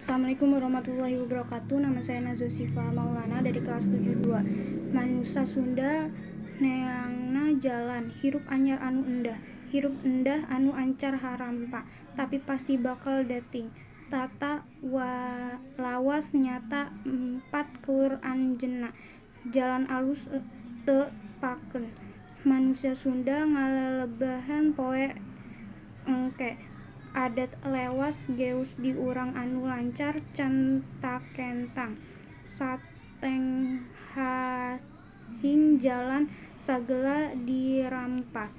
Assalamualaikum warahmatullahi wabarakatuh. Nama saya Nazwa Syifa Maulana dari kelas 72. Manusa Sunda neangna jalan hirup anyar anu endah. Hirup endah anu acan harampa, tapi pasti bakal dating. Tata lawas nyata empat keur anjeunna. Jalan alus teu paken. Manusia Sunda ngalelebahan poe engke. Adat lewas geus di urang anu lancar can takentang. Satenghahing jalan sagala dirampa.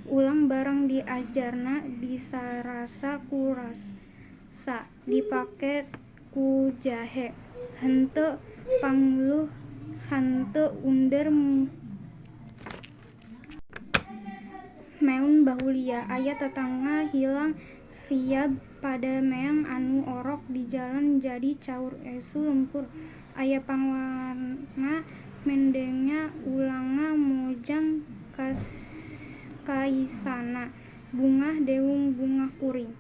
Ulang barang diajarna disarasa ku rasa dipake ku jahe. Henteu pangluh henteu under meun bahulia. Aya tetangga hilang riab pada meang anu orok di jalan jadi caur esu lumpur. Aya pangwarna mendengna ulangna mojang kaisana. Bungah deung bungah kuring.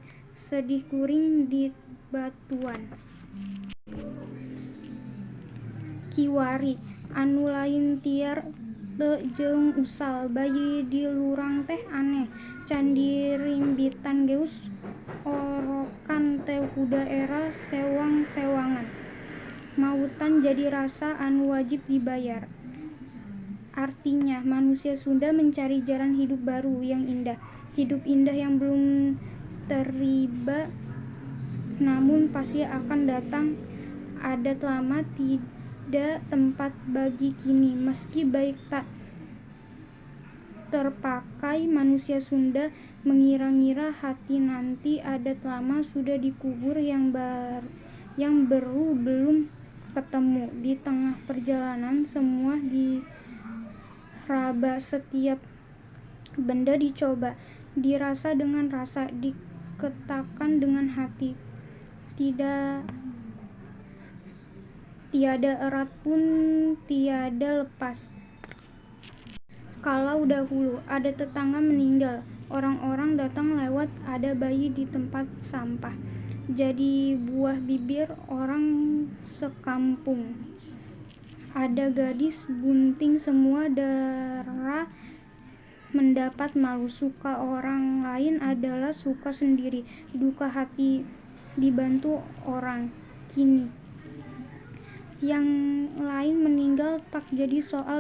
Sedih kuring dibatuan. Kiwari anu lain tiar teu jeung usal. Bayi dilurang teh aneh. Can dirimbitan geus orokan teu kuda era sewang-sewangan. Mautan jadi rasa anu wajib dibayar. Artinya, manusia Sunda mencari jalan hidup baru yang indah. Hidup indah yang belum teriba namun pasti akan datang. Adat lama tidak tempat bagi kini. Meski baik tak terpakai, manusia Sunda mengira-ngira hati nanti. Adat lama sudah dikubur, yang beru belum ketemu. Di tengah perjalanan semua diraba, setiap benda dicoba, dirasa dengan rasa, diketakan dengan hati. Tidak tiada erat pun tiada lepas. Kalau dahulu ada tetangga meninggal, orang-orang datang lewat ada bayi di tempat sampah. Jadi buah bibir orang sekampung. Ada gadis bunting semua dara mendapat malu. Suka orang lain adalah suka sendiri. Duka hati dibantu orang. Kini yang lain meninggal tak jadi soal.